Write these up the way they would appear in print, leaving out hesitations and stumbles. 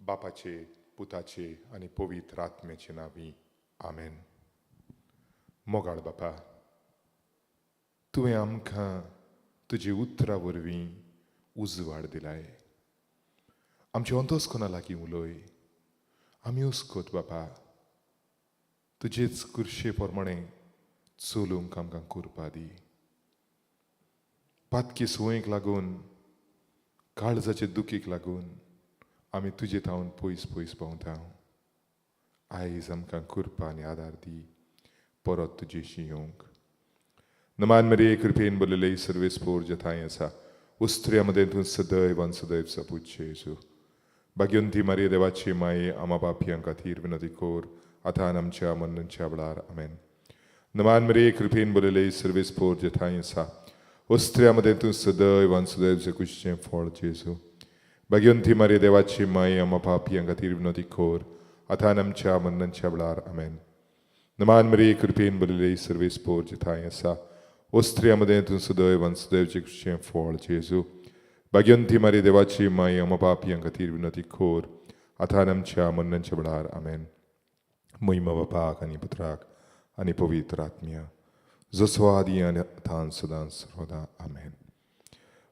बापाचे, पुताचे आनी पवित्र आत्म्याचे नांवी, आमेन. मोगाळ बापा, तुवें आमकां तुजी उतरां वरवीं उजवाड दिलाय. आमच्या अंतस्करणा लागीं उलय. आमी हुस्कोत बापा, तुजेच कुर्शे प्रमाणे चलूंक आमकां कृपा दी. पातकी संवयेक लागून, काळजाचे दुखीक लागून आमी तुजे थावन पयस पयस भोंवता. आयज आमकां कृपा आनी आदार दी परत तुजेशी येवंक. नमान मरिये, कृपेन भरलेले, सर्वेस्पोर जथाय आसा. उस्त्र्या मदें तूं सदैव आनी सदैव सपूत जेजू. भाग्यवंती मारिये, देवाची माये, आमा पापयां खातीर विनंती कोर, आतां आनी आमच्या मरणाच्या वेळार. आमेन. नमान मरिये, कृपेन भरलेले, सर्वेस्पोर जथाय आसा. उस्त्र्या मदें तूं सदैव आनी सदैव जकुशीचें फळ जेजू. भाग्यवंती मारिये, देवाची माये, आमा पापयां खातीर विनंती कोर, आतां आनी आमच्या मरणाच्या वेळार. आमेन. नमान मरिये, कृपेन भरलेले, सर्वेस्पोर जथाय आसा. ओस्त्रिया मदें तूं सदैव आनी सदैव जेकुशीचें फळ जेजू. भाग्यवंती मारिये, देवाची माये, आमा पापयां खातीर विनंती कोर, आतां आनी आमच्या मरणाच्या वेळार. आमेन. महिमा बापाक आनी पुत्राक आनी पवित्र आत्म्या, जसो आदी आनी आतां सदां सर्वदा. आमेन.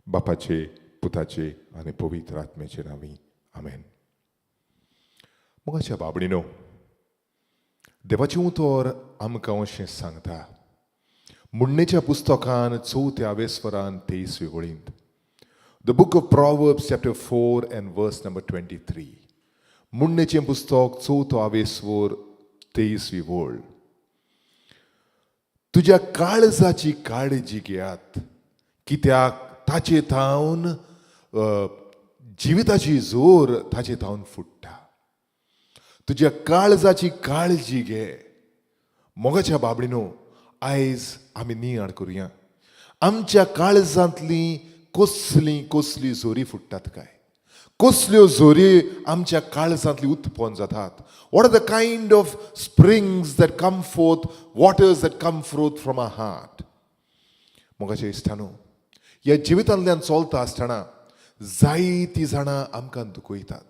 बापाचे, पुताचे आनी पवित्र आत्म्याचे नांवी, आमेन. मोगाच्या बाबडीनो, देवाचें उतर आमकां अशें सांगता म्हणणेच्या पुस्तकान चवथ्या आवेस्वरान 23वी वळींत, The Book of Proverbs, chapter 4 and verse number 23. म्हणणेचें पुस्तक, चवथो आवेस्वर, 23वी वळ. तुज्या काळजाची काळजी घेयात, कित्याक ताचे थावन जिविताची जोर ताचे थावन फुट्टा. तुज्या काळजाची काळजी घे. मोगाच्या बाबडीनो, आयज आमी नियाळ करुया, आमच्या काळजांतली कसली कसली जोरी फुट्टात काय, कसल्यो झोरी आमच्या काळजांतली उत्पन्न जातात. What are the kind of springs that come forth, waters that come forth from our heart? मोगाच्या इश्टानो, ह्या जिवितांतल्यान चलता आसतना जायतीं जाणां आमकां दुखयतात,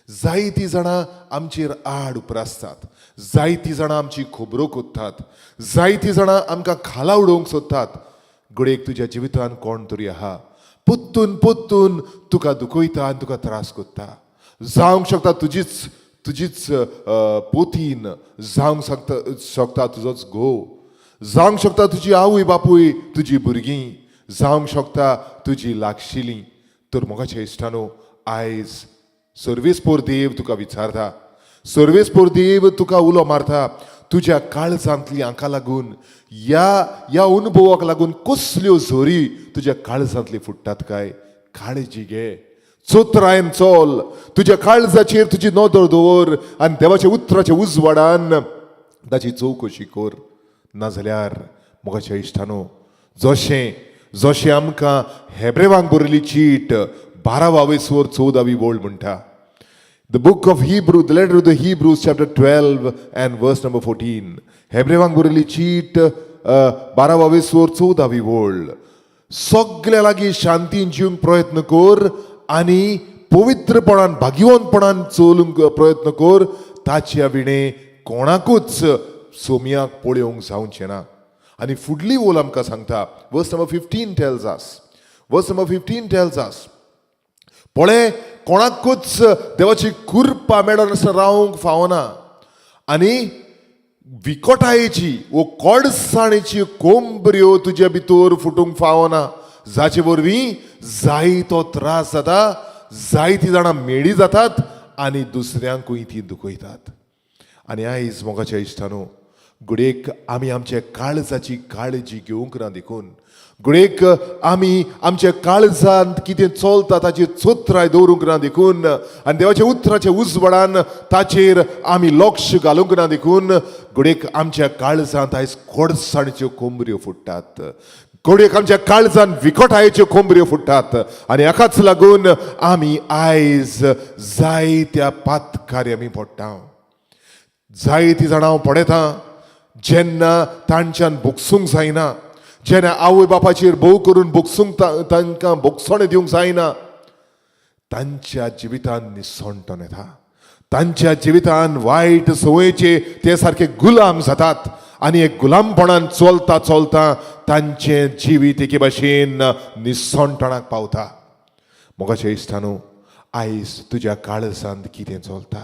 जायतीं जाणां आमचेर आड उप्रासतात, जायतीं जाणां आमची खबरो कोत्तात, जायतीं जाणां आमकां खाला उडोवंक सोदतात. घडयेक तुज्या जिवितान कोण तरी आहा, पोत्तून पोत्तून तुका दुखयता आनी तुका त्रास कोत्ता. जावंक शकता तुजीच तुजीच पोतीन, जावंक शकता शकता तुजोच घोव, जावंक शकता तुजी आवय बापूय, तुजी भुरगीं, जावंक शकता तुजी लागशिली. तर मोगाच्या इश्टानो, आयज सर्वेस्पोर देव तुका विचारता, सर्वेस्पोर देव तुका उलो मारता, तुज्या काळजांतली हांका लागून, ह्या ह्या अनुभवाक लागून कसल्यो झोरी तुज्या काळजांतली फुट्टात काय? काळजी घे, चोत्रायन चल, तुज्या काळजाचेर तुजी नदर दवर आनी देवाच्या उतराच्या उजवाडान ताची चवकशी कर. नाजाल्यार मोगाच्या इश्टानो, जशें जशें आमकां हेब्रेवांक बरयली चीट 12वा वेसवर 14वी वळ म्हणटा, The Book of Hebrew, the letter of the Hebrews, chapter 12 and verse number 14. हेब्रेवांक बरयली चीट, 12वा वेसवर 14वी वळ. सगल्या लागीं शांतीन जिवंक प्रयत्न कर आनी पवित्रपणान, भाग्यवंतपणान चलूंक प्रयत्न कर. ताच्या विणे कोणाकूच सोमयाक पळोवंक जावचें ना. आनी फुडली ओल आमकां सांगता, verse number 15 tells us, verse number 15 tells us, पळय, कोणाकूच देवाची कृपा मेळनासतना रावंक फावना आनी विकोटायेची वो कोडसाणेची कोंबऱ्यो तुजे भितर फुटूंक फावना, जाचे वरवीं जायतो त्रास जाता, जायतीं जाणां मेळी जातात आनी दुसऱ्यांकूय ती दुखयतात. आनी आयज मोगाच्या इश्टानो, घडयेक आमी आमच्या काळजाची काळजी घेवंक ना देखून, घडयेक आमी आमच्या काळजांत कितें चलता ताचेर चोत्राय दवरूंक ना देखून आनी देवाच्या उतराच्या उजवाडान ताचेर आमी लक्ष घालूंक ना देखून, घडयेक आमच्या काळजांत आयज कोडसाणच्यो कोंबऱ्यो फुट्टात, घडयेक आमच्या काळजान विकटायेच्यो कोंबऱ्यो फुट्टात आनी हाकाच लागून आमी आयज जायत्या पातकार्य आमी पडटा. जायतीं जाणां हांव पळयता, जेन्ना तांच्यान भोगसूंक जायना, जेन्ना आवय बापाचेर भोव करून भोगसूंक तांकां भोगसणें दिवंक जायना, तांच्या जिवितान निसणटण येता. तांच्या जिवितान वायट संवयेचे ते सारके गुलाम जातात आनी एक गुलामपणान चलता चलता तांचें जिवीत एके भाशेन निसणटणाक पावता. मोगाच्या इश्टानो, आयज तुज्या काळजांत कितें चलता?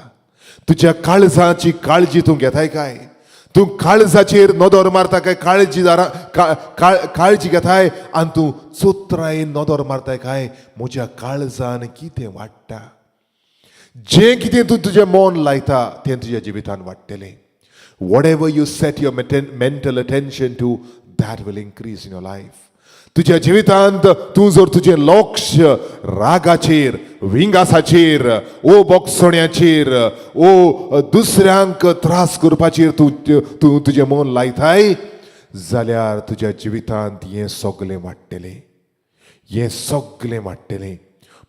तुज्या काळजाची काळजी तूं घेताय काय? तूं काळजाचेर नदर मारता काय? काळजी काळजी घेताय आनी तूं चोत्रायेन नदर मारताय काय म्हज्या काळजान कितें वाडटा? जें कितें तूं तुजें मन लायता तें तुज्या जिवितान वाडटलें. Whatever you set your mental attention to, that will increase in your life. तुज्या जिवितांत तूं जर तुजें लक्ष रागाचेर, विंगासाचेर, ओ बोगसण्याचेर, ओ दुसऱ्यांक त्रास करपाचेर तूं तूं तुजें मन लायताय जाल्यार तुज्या जिवितांत हें सगलें वाडटलें, हें सगलें वाडटलें.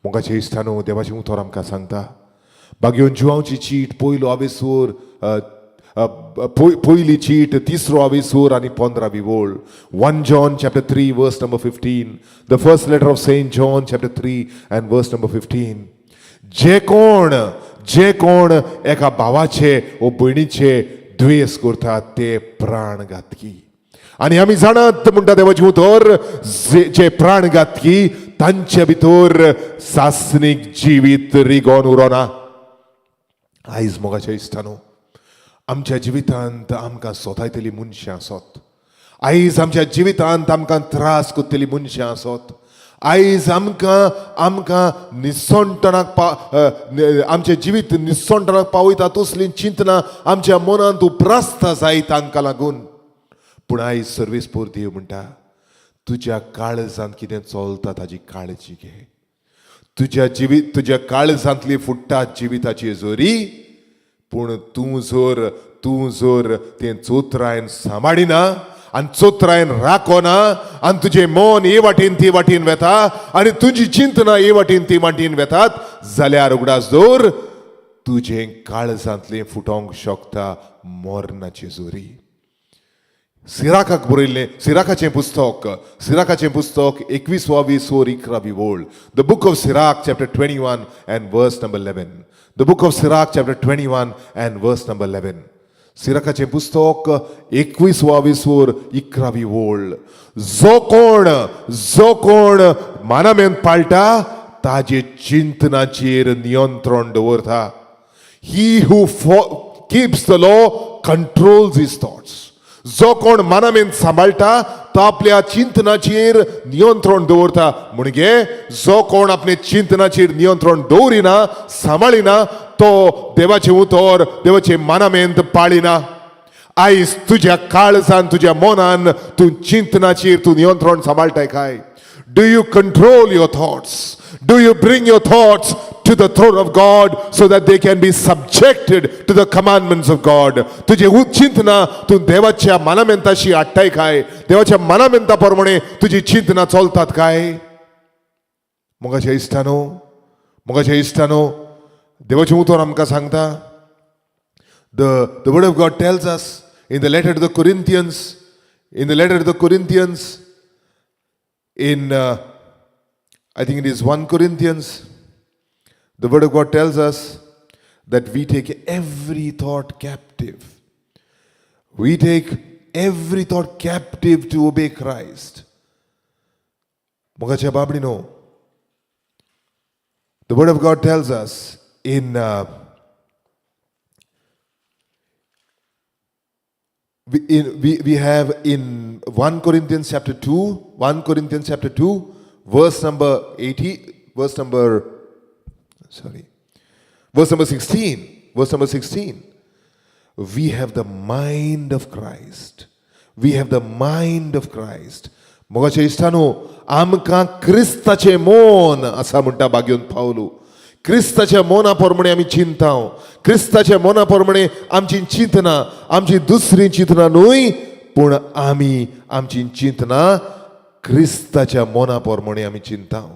मोगाचे इश्टानो, देवाचें उतर आमकां सांगता, बागेवन जुवांवची चीट पयलो आवेसूर, पयली चीट तिसरो आवेसूर आनी 15वी वोळ. 1 John chapter 3 verse number 15, the first letter of Saint John chapter 3 and verse number 15. जे कोण एका भावाचे ओ भयणीचे द्वेस करतात ते प्राणघातकी. आनी आमी जाणात, म्हणटा देवाचें उतर, जे प्राणघातकी तांचे भितर सासणीक जिवीत रिगोन उरोना. आयज मोगाच्या इश्टानो, आमच्या जिवितांत आमकां सोतायतली मनशां आसत, आयज आमच्या जिवितांत आमकां त्रास करतली मनशां आसत, आयज आमकां निसणटणाक पा आमचें जिवीत निसणटणाक पावयता तसलीं चिंतनां आमच्या मनांत उप्रासता जायत तांकां लागून. पूण आयज सर्वेस्पोर देव म्हणटा, तुज्या काळजांत कितें चलता ताजी काळजी घे. तुज्या जिवीत, तुज्या काळजांतली फुट्टा जिविताची जोरी. पूण तूं जर तें चोत्रायन सांबाळिना आनी चोत्रायन राखोना आनी तुजें मन हे वाटेन ती वाटेन वेता आनी तुजी चिंतना हे वाटेन ती वाटेन वेतात जाल्यार उगडास दवर, तुजें काळजांतलें फुटोंक शकता मरणाची जोरी. सिराकाक बरयल्लें, सिराकाचें पुस्तक, सिराकाचें पुस्तक 21वा सोर 11वी वोळ. The book of Sirach chapter 21 and verse number 11. The book of Sirach chapter 21 and verse number 11. सिराकाचें पुस्तक 21वा सोर 11वी वोळ. जो कोण मानामेन पाळटा ताजे चिंतनाचेर नियंत्रण दवरता. He who keeps the law controls his thoughts. जो कोण मानामेन सांबाळटा तो आपल्या चिंतनाचेर नियंत्रण दवरता. म्हणजे जो कोण आपल्या चिंतनाचेर नियंत्रण दवरिना, सांबाळिना, तो देवाचें उतर, देवाचें मानामेंत पाळिना. आयज तुज्या काळजान, तुज्या मनान तूं चिंतनाचेर तूं नियंत्रण सांबाळटाय काय? Do you control your thoughts? Do you bring your thoughts to the throne of God so that they can be subjected to the commandments of God? तुझे चिंतना तूं देवाच्या मानामेंताशी हाडटाय काय? देवाच्या मानामेंता प्रमाणे तुजी चिंतना चलतात काय? मोगाच्या इश्टानो, मोगाच्या इश्टानो, देवाचें उतर आमकां सांगता. The word of God tells us in the letter to the Corinthians, in the letter to the Corinthians, in I think it is 1 Corinthians, the word of God tells us that we take every thought captive. We take every thought captive to obey Christ. मोगाच्या बाबडीनो, the word of God tells us in we have in 1 Corinthians chapter 2, 1 Corinthians chapter 2, verse number 80, verse number, sorry, verse number 16, verse number 16. We have the mind of Christ. We have the mind of Christ. मोगाच्या इश्टानो, आमकां क्रिस्ताचें मन आसा म्हणटा बागेवन पावलू. क्रिस्ताच्या मना प्रमाणे आमी चिंताव. क्रिस्ताच्या मना प्रमाणे आमची चिंतना, आमची दुसरी चिंतना न्हय, पूण आमी आमची चिंतना क्रिस्ताच्या मना प्रमाणे आमी चिंताव.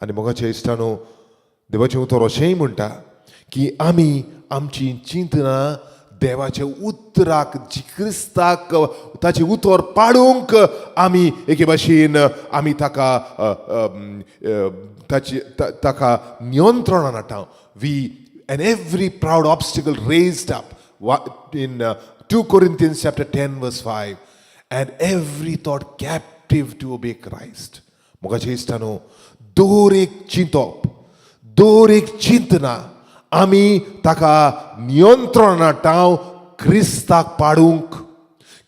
आनी मोगाच्या इश्टानो, देवाचें उतर अशेंय म्हणटा की आमी आमची चिंतना देवाच्या उतराक, क्रिस्ताक, ताचें उतर पाडूंक आमी एके भाशेन आमी ताका अ, अम, अ, ताची ताका नियंत्रणान हाडटा. We And every proud obstacle raised up in 2 Corinthians chapter 10 verse 5, and every thought captive to obey Christ. मोगाचे इश्टानो, दर एक चिंतप, दर एक चिंतना आमी ताका नियंत्रण हाडटा, क्रिस्ताक पाडूंक,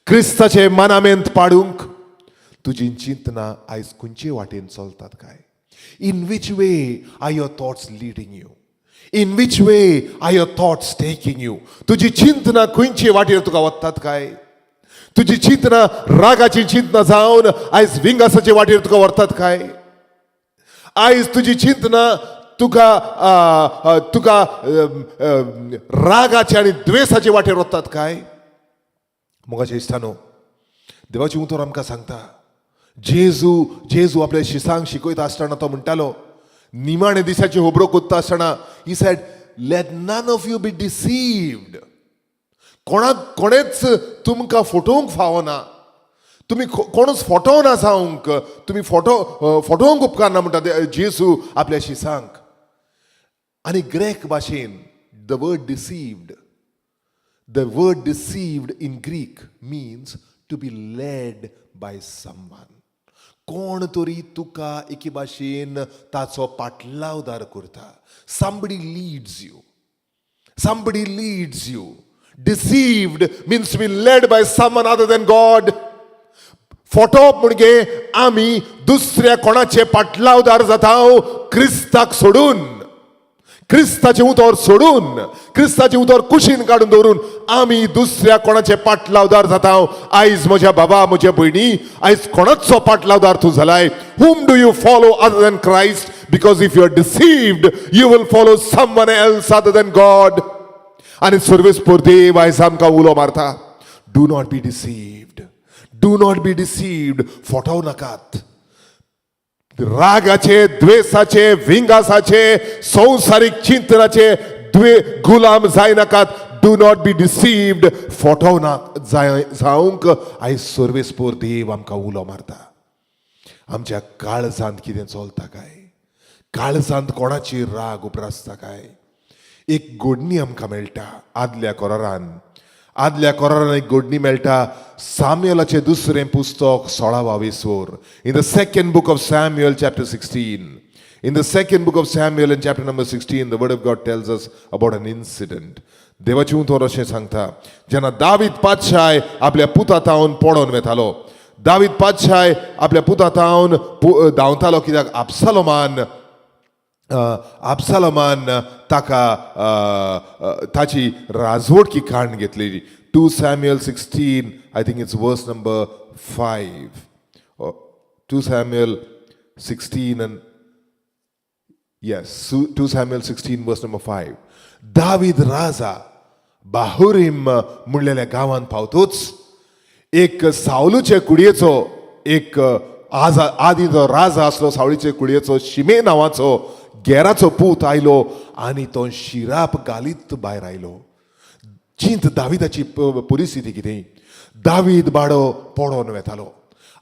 क्रिस्ताचे मनामेंत पाडूंक. तुजी चिंतना आयज खंयचे वाटेन चलतात काय? In which way are your thoughts leading you? In which way are your thoughts taking you? तुजी चिंतना खंयचे वाटेर तुका वतात काय? तुजी चिंतना रागाची चिंतना जावन आयज विंगासाचे वाटेर तुका व्हरतात काय? आयज तुजी चिंतना तुका तुका रागाचे आनी द्वेसाचे वाटेर वतात काय? मोगाचे इश्टानो, देवाचें उतर आमकां सांगता, जेजू जेजू आपल्या शिसांक शिकयता आसतना तो म्हणटालो, निमाणे दिसाची होबरो कोत्ता आसतना he said, "Let none of you be deceived." कोणाक कोणेच तुमकां फटोवंक फावना. तुमी कोणूच फटोवना जावंक, तुमी फटोवंक उपकारना म्हणटा जेजू आपल्या शिसांक. आनी ग्रेक भाशेन the word deceived in Greek means to be led by someone. कोण तरी तुका एके भाशेन ताचो पाटलावदार करता. Somebody leads you. Somebody leads you. Deceived means to be led by someone other than God. फटोवप म्हणजे आमी दुसऱ्या कोणाचे पाटलावदार जाता, क्रिस्ताक सोडून, क्रिस्ताचें उतर सोडून, क्रिस्ताचें उतर कुशीन काडून दवरून आमी दुसऱ्या कोणाचे पाटलावदार जाता. आयज म्हज्या बाबा, म्हज्या भयणी, आयज कोणाचो पाटलावदार तूं जालाय? Whom do you follow other than Christ? Because if you are deceived, you will follow someone else other than God. आनी सर्वेस्पोर देव आयज आमकां उलो मारता, do not be deceived. Do not be deceived. फटोवं नाकात. रागाचे, द्वेसाचे, विंगासाचे, संवसारीक चिंतनाचे द्वे गुलाम जायनाकात. Do not be deceived. फटोवना जाय जावंक आयज सर्वेस्पोर देव आमकां उलो मारता. आमच्या काळजांत कितें चलता काय? काळजांत कोणाची राग उप्रासता काय? एक गोडणी आमकां मेळटा आदल्या कोरारान. आदल्या कोरारान एक गोडणी मेळटा, साम्युएलाचें दुसरें पुस्तक 16वा विसोर. In the Second Book of Samuel, chapter 16. In the Second Book of Samuel, in chapter number 16, the Word of God tells us about an incident. देवाचें उतर अशें सांगता, जेन्ना दावीद पातशाय आपल्या पुता तावन पडोन वेतालो, दावीद पातशाय आपल्या पुता तावन धांवतालो, कित्याक आपसालोमान ताका अ, अ, ताची राजवटकी काण घेतलेली. 2 Samuel 16, I think it's verse number 5. 2 Samuel 16 and, yes, 2 Samuel 16 verse number 5. David राजा बाहुरीम म्हणलेल्या गांवांत पावतूच एक सावलूचे कुडयेचो एक आजा आदी जो राजा आसलो सावळीचे कुडयेचो, शिमे नांवाचो गेराचो पूत आयलो आनी तो शिराप घालीत भायर आयलो. चिंत दाविदाची परिस्थिती कितें. दावीद बाडो पडोन वेतालो.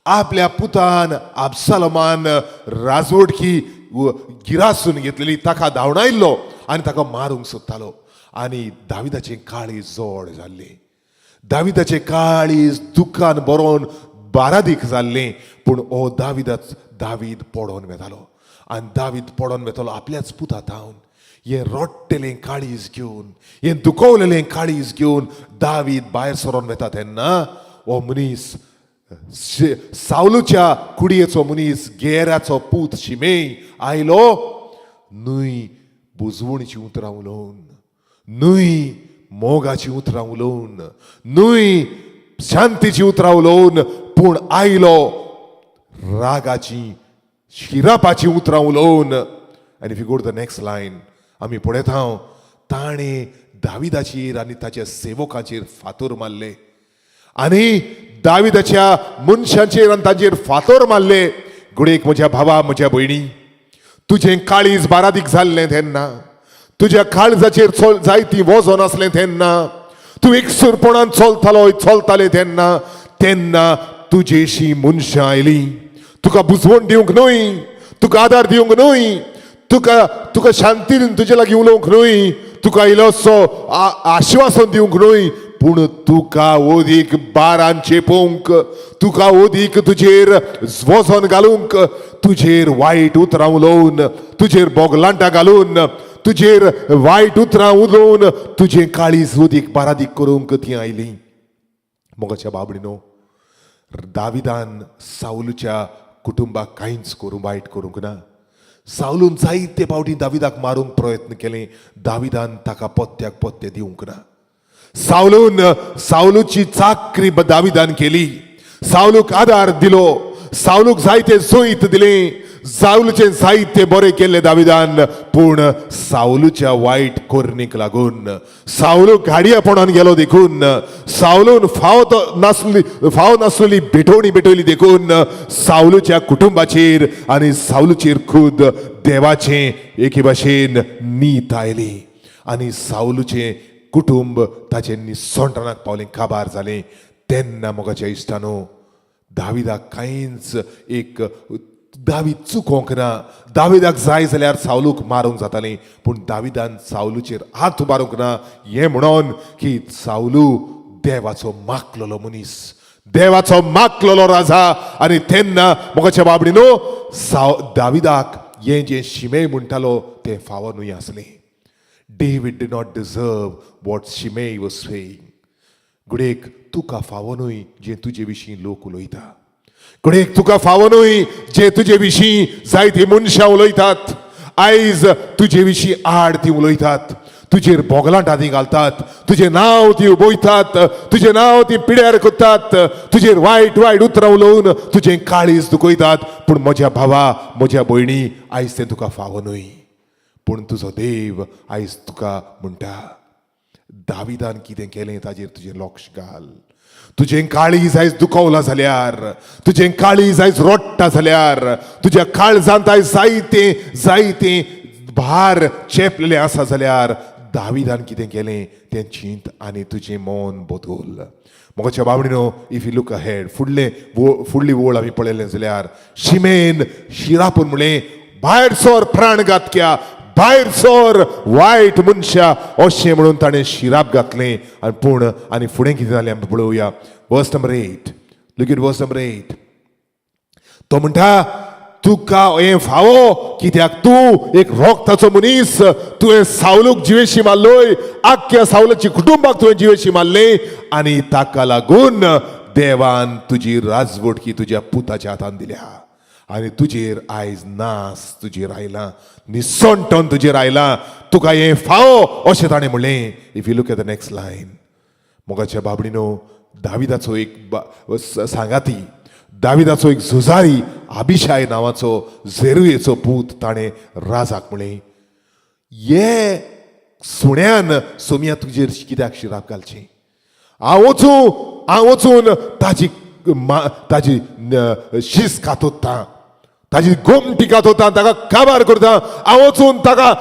आपल्या पुतान आबसालोमान राजवटकी गिरासून घेतलेली, ताका धांवडायल्लो आनी ताका मारूंक सोदतालो आनी दाविदाचें काळीज जड जाल्लें. दाविदाचें काळीज दुख्खान बरोवन बारादीक जाल्लें. पूण ओ दाविदाच दावीद पडोन वेतालो आनी दावीद पडोन वेतालो आपल्याच पुता थावन. हें रडटेलें काळीज घेवन, हें दुखवलेलें काळीज घेवन दावीद भायर सरोन वेता तेन्ना हो मनीस, सावलूच्या कुडयेचो मनीस, गेराचो पूत शिमे आयलो, न्हय बुजवणीची उतरां उलोवन, न्हय मोगाची उतरां उलोवन, न्हय शांतीची उतरां उलोवन, पूण आयलो रागाची, शिरापाची उतरां उलोवन. आनी if you go to the next line, आमी पळयता हांव, ताणें दाविदाचेर आनी ताच्या सेवकाचेर फातोर मारले आनी दाविदाच्या मनशांचेर आनी तांचेर फातोर मारले. घडयेक म्हज्या भावा, म्हज्या भयणी, तुजें काळीज बारादीक जाल्लें तेन्ना, तुज्या काळजाचेर चल जायती वजन आसलें तेन्ना, तूं एकसूरपणान चलतालो, चलताले तेन्ना, तेन्ना तुजेशी मनशां आयलीं तुका बुजवण दिवंक न्हय, तुका आदार दिवंक न्हय, तुका तुका शांतीन तुजे लागीं उलोवंक न्हय. तुका इल्लोसो आश्वासन दिवंक न्हय, पूण तुका ओदीक बारान चेपोवंक, तुका ओदीक तुजेर वजन घालूंक, तुजेर वायट उतरां उलोवन, तुजेर बोगलांटां घालून, तुजेर वायट उतरां उलोवन तुजें काळीज उदीक बारादीक करूंक ती आयली. मोगाच्या बाबडीनो, दाविदान सावलूच्या कुटुंबाक कांयच करूं वायट करूंक ना. सावलून जायते फावटी दाविदाक मारूंक प्रयत्न केले. दाविदान ताका पत्त्याक पत्ते दिवंक ना. सावलून सावलूची चाकरी दाविदान केली. सावलूक आदार दिलो, सावलूक जायते जैत दिलें, सावलूचें जायते बरें केल्लें दाविदान. पूण सावलूच्या वायट कोरणीक लागून सावलू घाडयेपणान गेलो देखून, सावलून फाव तो नासली फाव नासलेली भेटवणी भेटवली देखून सावलूच्या कुटुंबाचेर आनी सावलूचेर खुद देवाचें एके भाशेन नीत आयली आनी सावलूचें कुटुंब ताचें निसोंटणाक पावलें, काबार जालें. तेन्ना मोगाच्या इश्टानो, दाविदाक कांयच एक दावीद चुकोंक ना. दाविदाक जाय जाल्यार सावलूक मारूंक जातालें, पूण दाविदान सावलूचेर हात उबारूंक ना, हें म्हणून की सावलू देवाचो माकलेलो मनीस, देवाचो माकलेलो राजा. आनी तेन्ना मोगाच्या बाबडी न्हू, साव दाविदाक हें जें शिमे म्हणटालो तें फावो न्हय आसलें. David did not deserve what Shimei was saying. घडयेक तुका फावो न्हय जें तुजे विशीं लोक उलयता. घडयेक तुका फावो न्हय जे तुजे विशीं जायतीं मनशां उलयतात. आयज तुजे विशीं आड ती उलयतात, तुजेर बोगलांटां ती घालतात, तुजें नांव ती उबयतात, तुजें नांव ती पिड्यार करतात, तुजेर वायट वायट उतरां उलोवन तुजें काळीज दुखयतात. पूण म्हज्या भावा, म्हज्या भयणी, आयज तें तुका फावो न्हय, पूण तुजो देव आयज तुका म्हणटा, दाविदान कितें केलें ताजेर तुजें लक्ष घाल. तुजें काळीज आयज दुखवलां जाल्यार, तुजें काळीज आयज रोडटा जाल्यार, तुज्या काळजांत आयज जायते जायते भार चेपलेले आसा जाल्यार, दाविदान कितें केलें तें चिंत आनी तुजें मन बदल. मोगाच्या बाबडीनो, if you look ahead, फुडलें फुडली वळ आमी पळयलें जाल्यार, शिमेन शिरापून म्हणलें, "भायर सर प्राण घातक्या, भायर सर वायट मनशा," अशें म्हणून ताणें शिराप घातलें. आनी पूण आनी फुडें कितें जालें आमी पळोवया. Verse number 8, look at verse number 8. तो म्हणटा, तुका हें फावो, कित्याक तूं एक रोगताचो मनीस. तुवें सावलूक जिवेशी मारलोय, आख्ख्या सावलाची कुटुंबाक तुवें जिवेशी मारलें आनी ताका लागून देवान तुजी राजवटकी तुज्या पुताच्या हातान दिल्या आनी तुजेर आयज नास तुजेर आयला, निसणटन तुजेर आयला, तुका हें फावो, अशें ताणें म्हणलें. If you look at the next line, मोगाच्या बाबडीनो, दाविदाचो एक सांगाती, दाविदाचो एक झुजारी, अभिशाय नांवाचो झेरुयेचो पूत, ताणें राजाक म्हणलें, ये सुण्यान सोमया तुजेर कित्याक शिराप घालची? हांव वचूं, हांव वचून ताजी ताजी शीस कातोत्ता, ताजी गोमटी कातोता, ताका काबार करता, हांव वचून ताका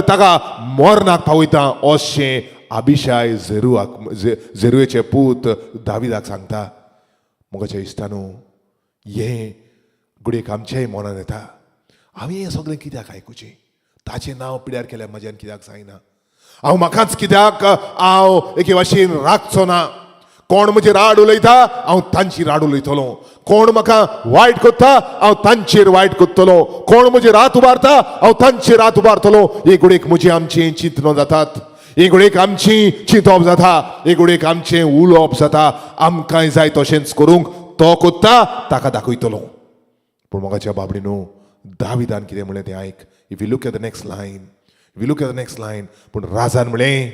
ताका मरणाक पावयता, अशें अभिशाय झेरुआक झेरुयेचे पूत दाविदाक सांगता. मोगाच्या इश्टानो, हें घडयेक आमच्याय मनान येता, हांवें हें सगळें कित्याक आयकुचें? ताचें नांव पिड्यार केल्यार म्हज्यान कित्याक जायना? हांव म्हाकाच कित्याक हांव एके भाशेन राखचो ना? कोण म्हजेर राड उलयता, हांव तांची राड उलयतलो. कोण म्हाका वायट करता, हांव तांचेर वायट करतलो. कोण म्हजेर हात उबारता, हांव तांचेर हात उबारतलो. एक घडयेक म्हजें आमचें चिंतन जातात, एक घडयेक आमची चिंतप जाता, एक घडयेक आमचें उलोवप जाता, आमकांय जाय तशेंच करूंक, तो कोत्ता ताका दाखयतलो. पूण मोगाच्या बाबडी न्हू, दाविदान कितें म्हणलें तें आयक. If you look at the next line, if you look at the next line, पूण राजान म्हणलें,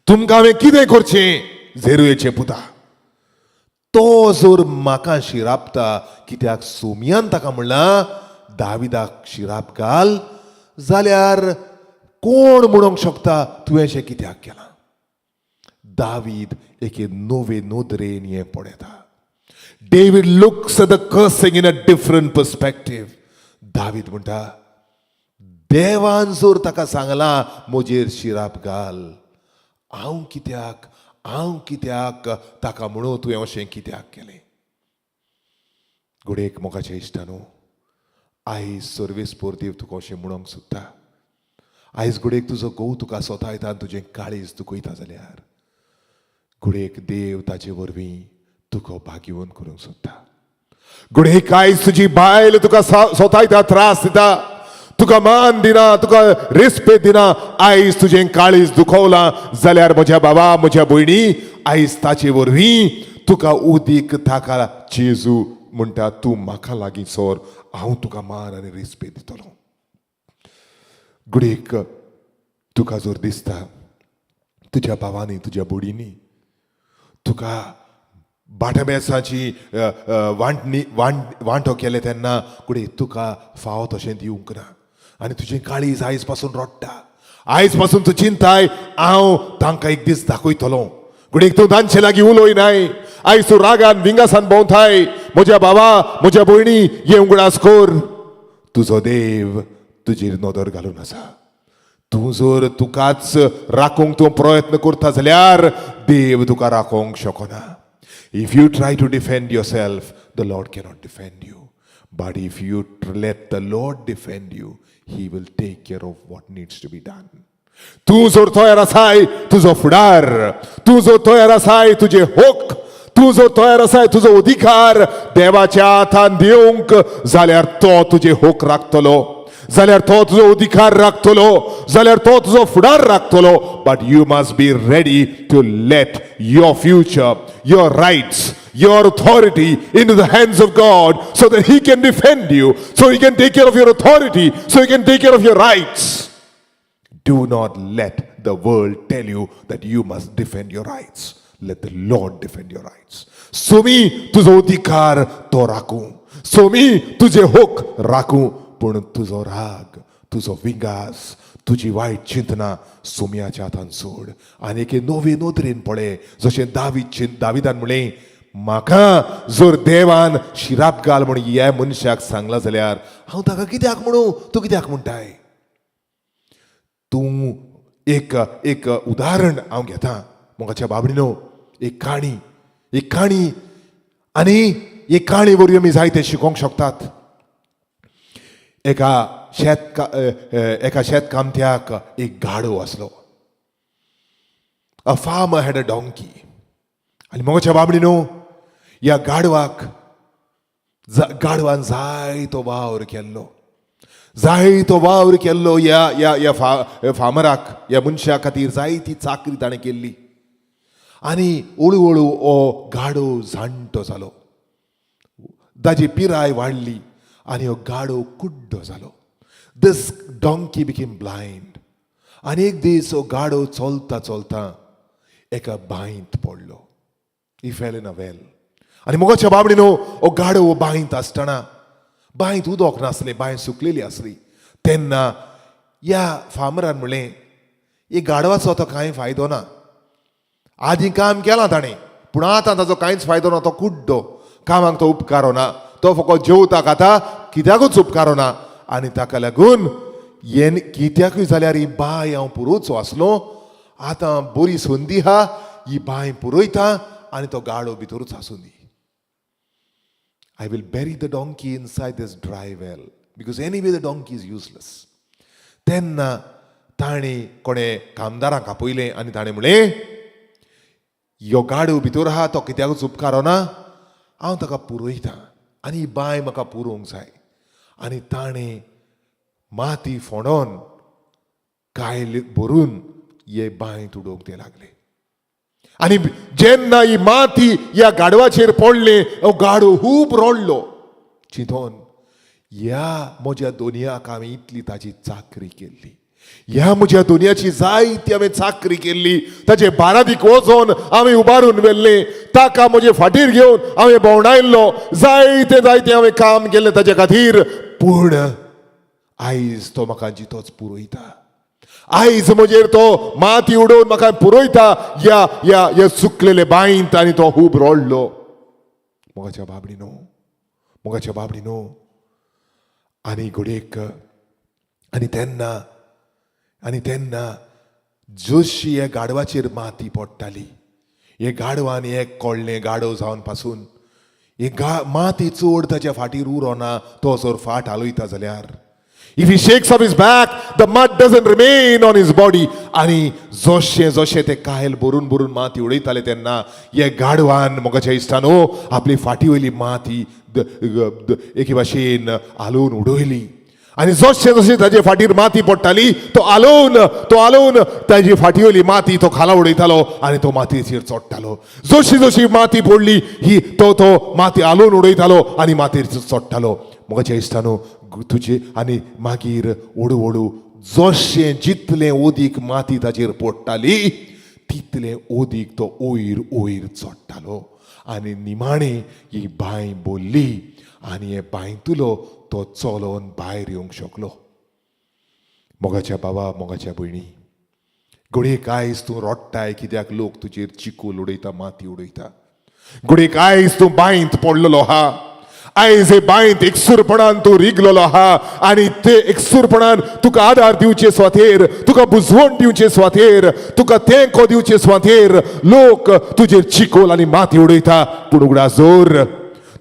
तुमकां हांवें कितें करचें झेरुयेचे पुता? तो जर म्हाका शिरापता, कित्याक सोमयान ताका म्हणलां दाविदाक शिराप घाल, जाल्यार कोण म्हणूंक शकता तुवें अशें कित्याक केलां? दावीद एके नवे नदरेन हें पळयता. David looks at the cursing in a different perspective. David म्हणटा, देवान जर ताका सांगलां म्हजेर शिराप घाल, हांव कित्याक ताका म्हणू तुवें अशें कित्याक केलें? घडयेक मोगाच्या इश्टानो, आयज सर्वेस्पोर देव तुका अशें म्हणूंक सोदता. आयज घडयेक तुजो घोव तुका सोतायता आनी तुजें काळीज दुखयता जाल्यार घडयेक देव ताचे वरवीं तुका भाग्यवंत करूंक सोदता. घडयेक आयज तुजी बायल तुका सोतायता, त्रास दिता, तुका मान दिना, तुका रेस्पेद दिना, आयज तुजें काळीज दुखवलां जाल्यार म्हज्या बाबा, म्हज्या भयणी, आयज ताचे वरवीं तुका उदीक ताका जेजू म्हणटा, तूं म्हाका लागीं सर, हांव तुका मान आनी रेस्पेद दितलो. घडयेक तुका जर दिसता तुज्या भावांनी, तुज्या भयणींनी तुका बाटाबेसाची वांटणी वांटो केले तेन्ना घडये तुका फावो तशें दिवंक ना आनी तुजें काळीज आयज पासून रडटा, आयज पासून तूं चिंताय हांव तांकां एक दीस दाखयतलो. घडयेक तूं तांचे लागीं उलयनाय, आयज तूं रागान विंगासान भोंवताय. म्हज्या बाबा, म्हज्या भयणी, हे उगडास कर, तुजो देव तुजेर नदर घालून आसा. तूं जर तुकाच राखूंक तूं प्रयत्न करता जाल्यार देव तुका राखोवंक शकना. If you try to defend yourself, the Lord cannot defend you. But if you let the Lord defend you, he will take care of what needs to be done. तूं जर तयार आसाय तुजो फुडार, तूं जर तयार आसाय तुजे हक, तूं जर तयार आसाय तुजो अधिकार देवाच्या हातान दिवंक जाल्यार तो तुजे हक राखतलो, जाल्यार तो तुजो अधिकार राखतलो, जाल्यार तो तुजो फुडार राखतलो. But you must be ready to let your future, your rights, your authority into the hands of God so that He can defend you, so He can take care of your authority, so He can take care of your rights. Do not let the world tell you that you must defend your rights. Let the Lord defend your rights. Somi तुजो अधिकार तो राखूं, सोमी तुजे हक राखूं, पूण तुजो राग, तुजो विंगास, तुजी वायट चिंतना सोमयाच्या हातान सोड आनी एके नवे नदरेन पळय. जशें दावीद चिंत दाविदान म्हणलें, म्हाका जर देवान शिराप घाल म्हण ह्या मनशाक सांगलां जाल्यार हांव ताका कित्याक म्हणूं, तूं कित्याक म्हणटाय? तूं एक एक उदाहरण हांव घेता मोगाच्या बाबडीनो, एक काणी, एक काणी, आनी एक काणी वरवीं आमी जायते शिकोवंक शकतात. एका शेतकामत्याक एक गाडो आसलो. A farmer had a donkey. आनी मोगाच्या बाबडीनो, ह्या गाडवाक, गाडवान जायतो वावर केल्लो, जायतो वावर केल्लो. ह्या ह्या ह्या फा फार्मराक, ह्या मनशा खातीर जायती चाकरी ताणें केल्ली. आनी हळू हळू हो गाडो जाणटो जालो, ताजी पिराय वाडली आनी हो गाडो कुड्डो जालो. This donkey became blind. आनी एक दीस हो गाडो चलता चलता एका बांयत पडलो. He fell in a well. आनी मोगाच्या बाबडीनो, हो गाडो हो बांयत आसतना बांयत उदक नासलें, बांय सुकलेली आसली. तेन्ना ह्या फार्मरान म्हणलें, हे गाडवाचो आतां कांय फायदो ना. आदीं काम केलां ताणें, पूण आतां ताचो कांयच फायदो ना. तो कुड्डो, कामाक तो उपकारो ना, तो फकत जेवता खाता, कित्याकूच उपकारो ना. आनी ताका लागून येन कित्याकूय जाल्यार ही बांय हांव पुरोवचो आसलो. आतां बरी संदी आहा, ही बांय पुरयता आनी तो गाडो भितरूच आसूं दी. I will bury the donkey inside this dry well because anyway the donkey is useless. तेन्ना ताणें कोणें कामदारांक आपयलें आनी ताणें म्हणलें, यो गाडो भितर आहा, तो कित्याकूच उपकारो ना, हांव ताका पुरयता आनी ही बांय म्हाका पुरोवंक जाय. आनी ताणें माती फोंडोन, कायल भरून हे बांयत उडोवंक ते लागले. आनी जेन्ना ही माती ह्या गाडवाचेर पडले, हो गाडो खूब रडलो, चिंतोन, ह्या म्हज्या दोनयाक हांवें इतली ताजी चाकरी केल्ली, ह्या म्हज्या दोनयाची जायती हांवें चाकरी केल्ली, ताचे बारादीक वचोन हांवें उबारून व्हेल्लें, ताका म्हजे फाटीर घेवन हांवें भोंवडायल्लो, जायते जायते हांवें काम केल्लें ताचे खातीर, पूण आयज तो म्हाका जितोच पुरयता. आयज म्हजेर तो माती उडोवन म्हाका पुरयता ह्या ह्या ह्या सुकलेले बांयत. आनी तो खूब रडलो. मोगाच्या बाबडीनो, मोगाच्या बाबडीनो, आनी घडयेक आनी तेन्ना जशी ह्या गाडवाचेर माती पडटाली, हे गाडवान एक कळ्ळें, गाडो जावन पासून ही माती चड ताच्या फाटीर उरोना, तो जर फाट हालयता जाल्यार. If he shakes off his back, the mud doesn't remain on his body. आनी जशें जशें ते कायल भरून भरून माती उडयताले तेन्ना हे गाडवान, मोगाच्या इश्टानो, आपली फाटी वयली माती एके भाशेन हालोवन उडयली आनी जशें जशें ताजे फाटीर माती पडटाली, तो हालोवन ताजी फाटी वयली माती तो खाला उडयतालो आनी तो मातयेचेर चडटालो. जशी जशी माती पडली ही, तो तो माती हालोवन उडयतालो आनी मातयेर चडटालो. मोगाच्या इश्टानो, तुजे आनी मागीर हळू हळू जशें जितलें उदीक माती ताजेर पडटाली, तितलें उदीक तो वयर वयर चडटालो आनी निमाणें ही बांय भरली आनी हे बांयतलो तो चलोन भायर येवंक शकलो. मोगाच्या बाबा, मोगाच्या भयणी, घडये आयज तूं रोडटाय कित्याक लोक तुजेर चिकूल उडयता, माती उडयता. घडये आयज तूं बांयत पडलेलो आहा. आयज हे बांयत एकसूरपणान तूं रिगलेलो आहा आनी ते एकसूरपणान तुका आदार दिवचे सुवातेर, तुका बुजवण दिवचे सुवातेर, तुका तेंको दिवचे सुवातेर लोक तुजेर चिकोल आनी माती उडयता. पूण उगडास दवर,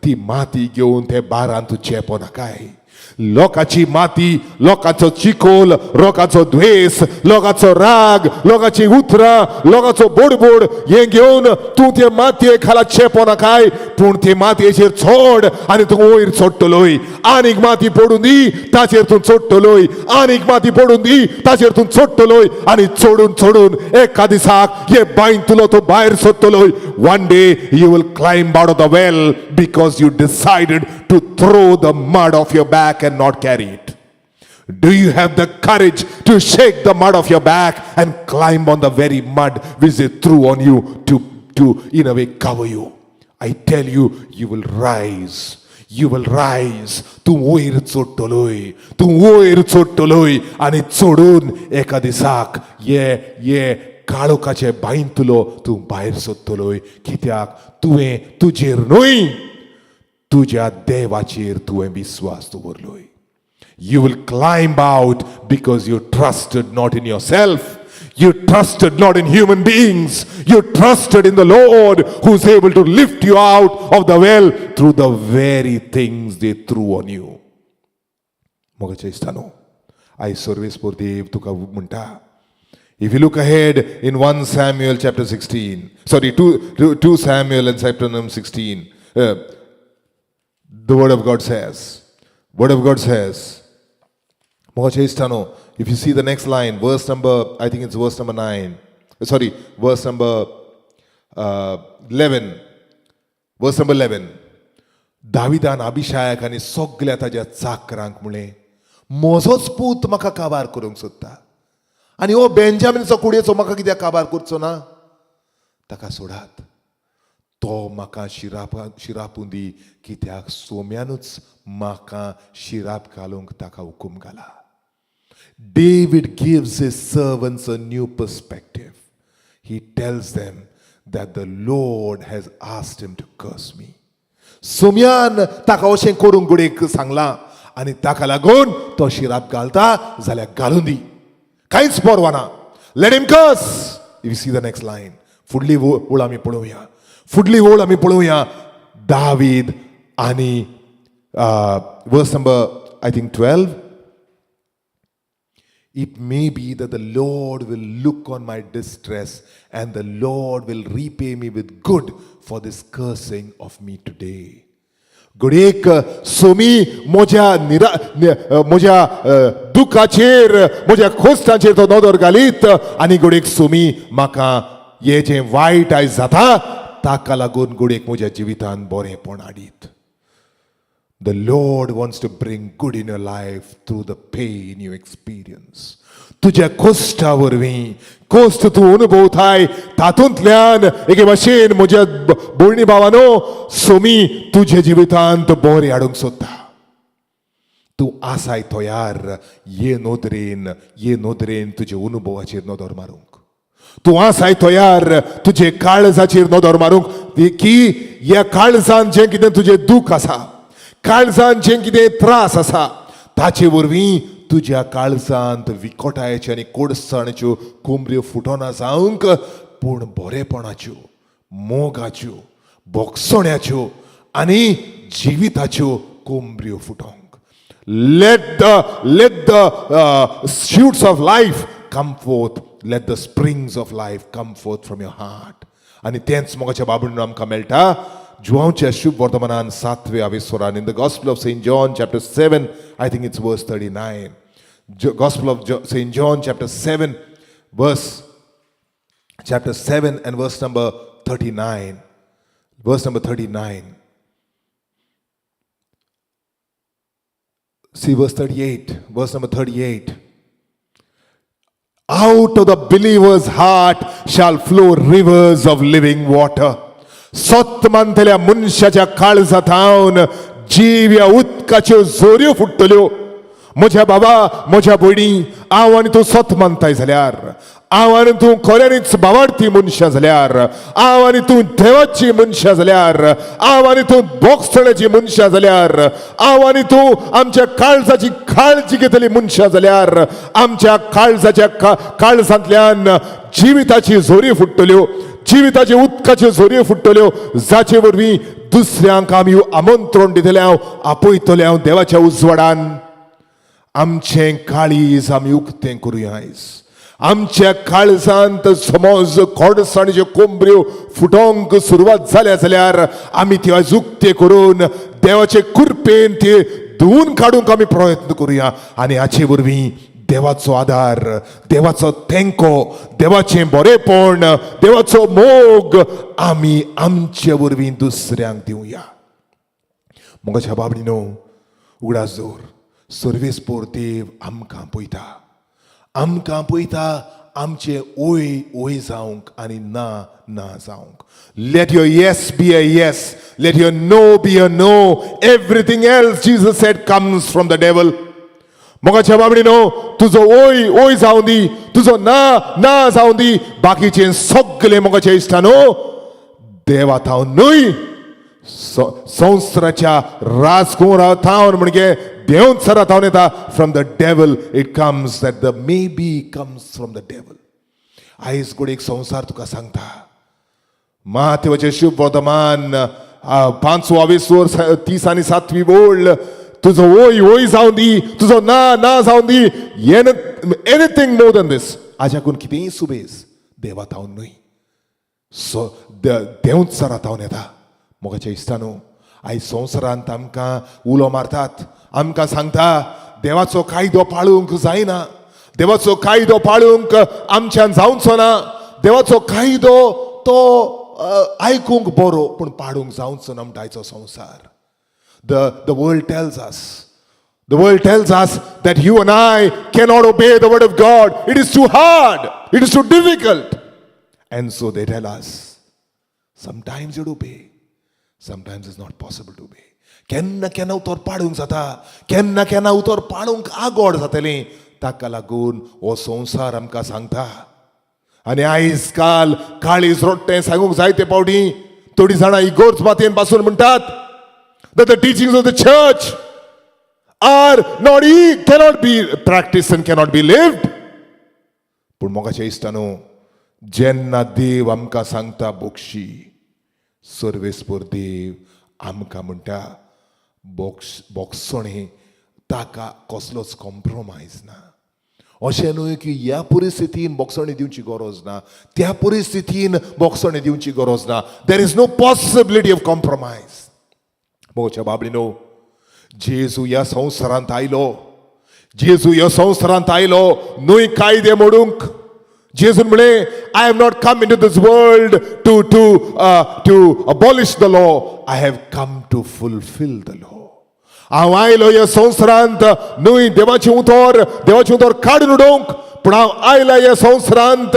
ती माती घेवन ते बारान तूं चेपो नाकाय. लोकांची माती, लोकांचो चिकोल, लोकांचो द्वेस, लोकांचो राग, लोकांची उतरां, लोकांचो बोडबोड हें घेवन तूं ते मातये खाला चेपो नाकाय. पूण ते मातयेचेर चोड आनी तूं वयर चडटलोय. आनीक माती पडून दी, ताचेर तूं चडटलोय. आनीक माती पडून दी, ताचेर तूं चडटलोय आनी चडून चडून एका दिसाक हे बांयतलो तूं भायर सरतलोय. One day you will climb out of the well because you decided to throw the mud off your back and not carry it. Do you have the courage to shake the mud off your back and climb on the very mud which they threw on you to in a way cover you? I tell you, you will rise. You will rise. तूं वयर चडटलोय, तूं वयर चडटलोय आनी चडून एका दिसाक ये ये काळोखाचे बांयतलो तूं भायर सोदतलोय, कित्याक तुवें तुजेर न्हय, तुज्या देवाचेर तुवें विस्वास दवरलोय. You will climb out because you trusted not in yourself. You trusted not in human beings. You trusted in the Lord who's able to lift you out of the well through the very things they threw on you. मोगाच्या इश्टानो, आयज सर्वेस्पोर देव तुका म्हणटा. If you look ahead in 1 Samuel chapter 16, sorry, 2 Samuel and chapter number 16, the word of God says, word of God says, मोगाच्या इश्टानो, if you see the next line, verse number, I think it's verse number 9, sorry, verse number 11, verse number 11. दाविदान अभिषायक आनी सगल्या ताज्या चाकरांक म्हणलें, म्हजोच पूत म्हाका काबार करूंक सोदता आनी हो बेंजामिनचो कुडयेचो म्हाका कित्याक काबार करचो ना? ताका सोडात, तो म्हाका शिरापूं दी, कित्याक सोम्यानूच म्हाका शिराप घालूंक ताका हुकूम घाला. David gives his servants a new perspective. He tells them that the Lord has asked him to curse me. सोम्यान ताका अशें करूंक घडयेक सांगलां आनी ताका लागून तो शिराप घालता जाल्यार घालून दी, कांयच पर्वा ना. Let him curse. You see the next line, फुडली ओळ आमी पळोवया, फुडली ओळ आमी पळोवया. दावीद आनी verse number, I think, 12. It may be that the Lord will look on my distress and the Lord will repay me with good for this cursing of me today. घडयेक Somi म्हज्या निरा म्हज्या दुखाचेर, म्हज्या खोस्ताचेर तो नदर घालीत आनी घडयेक सोमी म्हाका हे जें वायट आयज जाता ताका लागून घडयेक म्हज्या जिवितान बरेंपण हाडीत. The Lord wants to bring good in your life through the pain you experience. तुज्या कोश्टा वरवीं, कोश्ट तूं अनुभवताय तातूंतल्यान एके भाशेन म्हज्या भयणी भावानो, सोमी तुज्या जिवितांत बरें हाडूंक सोदता. तूं आसाय तयार ये नदरेन तुज्या अनुभवाचेर नदर मारूंक? तूं आसाय तयार तुजे काळजाचेर नदर मारूंक की ह्या काळजान जें कितें तुजें दूख आसा, काळजान जें कितें त्रास आसा, ताचे वरवीं तुज्या काळजांत विकोटायेच्यो आनी कोडसाणच्यो कोमऱ्यो फुटोना जावंक, पूण बरेपणाच्यो, मोगाच्यो, भोगसण्याच्यो आनी जिविताच्यो कोमऱ्यो फुटोंक. Let the shoots of life come forth. Let the springs of life come forth from your heart. आनी तेंच मोगाच्या बाबून आमकां मेळटा जुवांवच्या शुभ वर्तमानान सातव्या आवेस्वरान, in the Gospel of Saint John, chapter 7, I think it's verse 39. Gospel of Saint John, chapter 7, verse chapter 7 and verse number 39. Verse number 39. See verse 38, verse number 38. Out of the believer's heart shall flow rivers of living water. सत मानतल्या मनशाच्या काळजाथावन जिव्या उदकाच्यो झोऱ्यो फुट्टल्यो. म्हज्या बाबा, म्हज्या भयणी, हांव आनी तूं सत मानताय जाल्यार, हांव आनी तूं खऱ्यांनीच बावाडती मनशां जाल्यार, हांव आनी तूं देवाची मनशां जाल्यार, हांव आनी तूं बोगसण्याची मनशां जाल्यार, हांव आनी तूं आमच्या काळजाची काळजी घेतली मनशां जाल्यार, आमच्या काळजाच्या काळजांतल्यान जिविताची झोरी फुट्टल्यो, जिविताचे उदकाच्यो झोरयो फुट्टल्यो, जाचे वरवीं दुसऱ्यांक आमी आमंत्रण दितले हांव, आपयतले हांव देवाच्या उजवाडान. आमचें काळीज आमी उक्तें करुया आयज. आमच्या काळजांत समज कोडसाणीच्यो कोंबऱ्यो फुटोंक सुरवात जाल्या जाल्यार आमी त्यो आयज उक्ते करून देवाचे कृपेन ते धुवून काडूंक आमी प्रयत्न करुया. आनी हाचे वरवीं देवाचो आदार, देवाचो तेंको, देवाचें बरेपण, देवाचो मोग आमी आमचे वरवीं दुसऱ्यांक दिवया. मोगाच्या बाबडीनो, उगडास दवर, सर्वेस्पोर देव आमकां पळयता, आमकां पळयता आमचें ओय ओय जावंक आनी ना ना जावंक. Let your yes be a yes, let your no be a no. Everything else, Jesus said, comes from the devil. मोगाच्या बाबडीनो, तुजो ओय ओय जावं दी, तुजो ना ना जावं दी. बाकीचें सगलें, मोगाच्या इश्टानो, देवा थावन न्हय, संवसाराच्या राजकुंवरा थावन, म्हणजे देंवचारा थावन येता. From the devil it comes, that the maybe comes from the devil. आयज गोड एक संवसार तुका सांगता, मातेवाचें शुभ वर्तमान पांचवो आवेसोर 37वी ओळ, तुजो ओय ओय जावं दी, तुजो ना ना जावं दी. एनिथींग मोर दॅन दीस, हाज्याकून कितेंय सुबेज देवा थावन न्हय, सो देंवचारा थावन येता. मोगाच्या इश्टानो, आयज संवसारांत आमकां उलो मारतात, आमकां सांगता देवाचो कायदो पाळूंक जायना, देवाचो कायदो पाळूंक आमच्यान जावचो ना. देवाचो कायदो तो आयकूंक बरो, पूण पाळूंक जावचो ना म्हणटा आयचो संवसार. The world tells us. The world tells us that you and I cannot obey the word of God. It is too hard. It is too difficult. And so they tell us, sometimes you'd obey, sometimes it's not possible to obey. केन्ना केन्ना उतर पाडूंक जाता, केन्ना केन्ना उतर पाडूंक आगोड जातलें. ताका लागून हो संवसार आमकां सांगता. आनी आयज काल काळीज रोडटें सांगूंक जायते फावटी थोडीं जाणां इगोर्ज मातयेन बसून म्हणटात that the teachings of the church are not cannot be practiced and cannot be lived. पूण मोगाच्या इश्टानो, जेन्ना देव आमकां सांगता बोक्षी, सर्वेस्पोर देव आमकां म्हणटा बोक्स बोगसणें, ताका कसलोच कॉम्प्रोमायज ना. अशें न्हय की ह्या परिस्थितीन बोगसणी दिवची गरज ना, त्या परिस्थितीन बोगसणी दिवची गरज ना. There is no possibility of compromise. मोगाच्या बाबडीनो, जेजू ह्या संवसारांत आयलो, जेजू ह्या संवसारांत आयलो न्हय कायदे मोडूंक. जेजून म्हळें, "I have not come into this world to abolish the law. I have come to fulfill the law." हांव आयलो ह्या संवसारांत न्हय देवाचें उतर, देवाचें उतर काडून उडोवंक, पूण हांव आयला ह्या संवसारांत,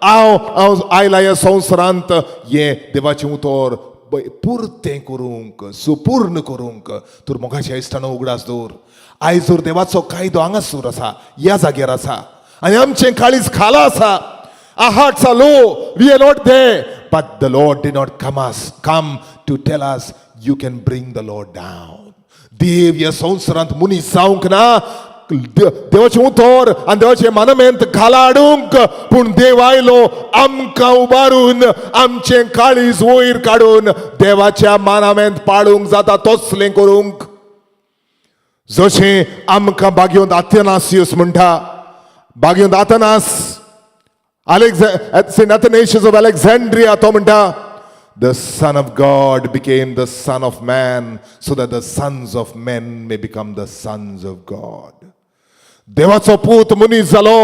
हांव हांव आयला ह्या संवसारांत हें देवाचें उतर पुरतें करूंक, सुपूर्ण करूंक. तर मोगाच्या इश्टानो, उगडास दवर, आयज जर देवाचो कायदो हांगासर आसा, ह्या जाग्यार आसा आनी आमचें काळीज खाला आसा, our hearts are low, we are not there. But the Lord did not come to tell us you can bring the law down. देव ह्या संवसारांत मनीस जावंक ना देवाचें उतर आनी देवाचें मानमेंत खाला हाडूंक, पूण देव आयलो आमकां उबारून, आमचें काळीज वयर काडून देवाच्या मानामेंत पाडूंक जाता तसलें करूंक. जशें आमकां बागयोंत आथेनासियस म्हणटा, बागयोंत आथनास, Saint Athanasius of Alexandria, तो म्हणटा, "The Son of God became the Son of Man so that the sons of men may become the sons of God." देवाचो पूत मनीस जालो,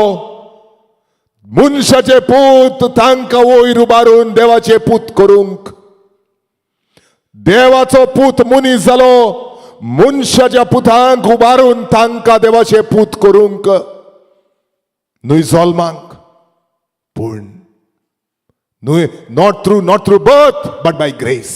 मनशाचे पूत तांकां वयर उबारून देवाचे पूत करूंक. देवाचो पूत मनीस जालो, मनशाच्या पुतांक उबारून तांकां देवाचे पूत करूंक. न्हय जल्मांक, पूण न्हय, not through birth but by grace.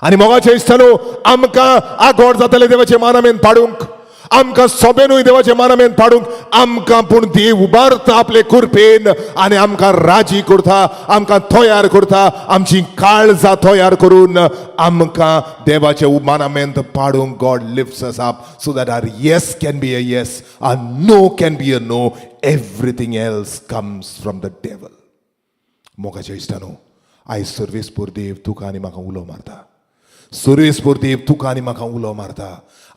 आनी मोगाचे इश्टानो, आमकां आगोड जातले देवाचे मानामेन पाडूंक. आमकां सोबे न्हय देवाचे मानामेन पाडूंक आमकां, पूण देव उबारता आपले कृपेन आनी आमकां राजी करता, आमकां तयार करता. आमची काळजां तयार करून आमकां देवाचे मानामेंत पाडूंक. God lifts us up so that our yes can be a yes, our no can be a no. Everything else comes from the devil. मोगाच्या इश्टानो, आयज सर्वेस्पोर देव तुका आनी म्हाका उलो मारता. सर्वेस्पोर देव तुका आनी म्हाका उलो मारता